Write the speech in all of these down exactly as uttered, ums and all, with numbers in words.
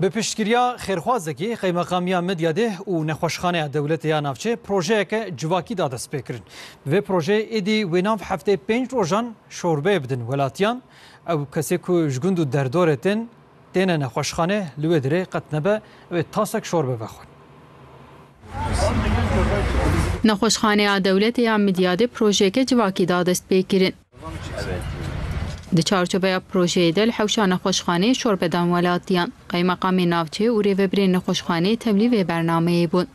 Bi piştgiriya xêrxwazekî, Qeymeqamiya Midyadê û Nexweşxaneya Dewletê ya Navçê projeyeke civakî da destpêkirin. Bi vê projeyê êdî wê nav heftê pênc rojan şorbeyê bidin welatiyan. Ew kesê ku ji gund û derdorê tên, têne nexweşxane, li wê dirê qet nebe, ew ê tasek şorbe vexwin. Nexweşxaneya Dewletê ya Midyadê projeyeke civakî da destpêkirin. Di çarçoveya projeyê de li hewşa nexweşxaneyê şorbe dan welatiyan. Qeymeqamê navçeyê û rêvebirên nexweşxaneyê tevlî vê bernameyê bûn.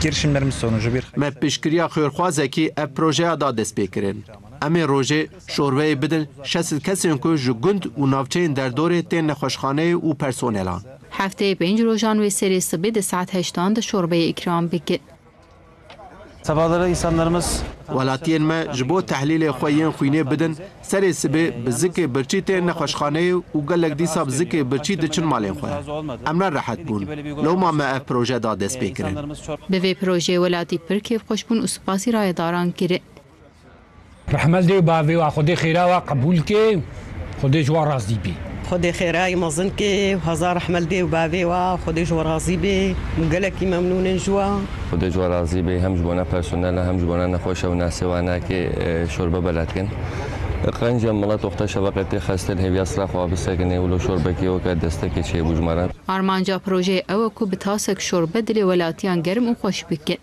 Girişimlerimiz sonucu bir Me piştgiriya xêrxwazekî ev projeya da destpêkirin. Em ê rojê şorbeyê bidin şeş sed kesên ku ji gund û navçeyên derdorê tên nexweşxaneyê û personelan. Hefteyê pênc rojan wê serê sibê di saet heştan de şorbeyê îkram bikin. Sabahları insanlarımız Welatiyên me ji bo tehlîlê xwe yên xwînê bidin, serê sibê bi zikê birçî tên nexweşxaneyê û gelek dîsa bi zikê birçî diçin malên xwe. Em ne rehet bûn. Lewma me ev proje da destpêkirin. Bi vê projeyê welatî pir kêfxweş bûn û spasî rayedaran kirin. Rehmet dê û bavê wa Xwedê xêra wa qebûl ke, Xwedê ji wa razî bê. Xwedê xêrayî mezin ke û hezar rehmet dê û bavê wa, Xwedê ji wa razî bê. Gelekî memnûn in ji wa. Xwedê ji wa razî bê, hem ji bona personela, hem ji bona nexweşa û nasê wana ke, e, şorbe bela dikin. Qenc e milet wexta şeveqê tê xestin, hêviya sira xwe bisekine û lo şorbekê weke destekê çêbû ji me re. Armanca projeyê ew e ku bi tasek şorbe dilê welatiyan germ û xweş bikin.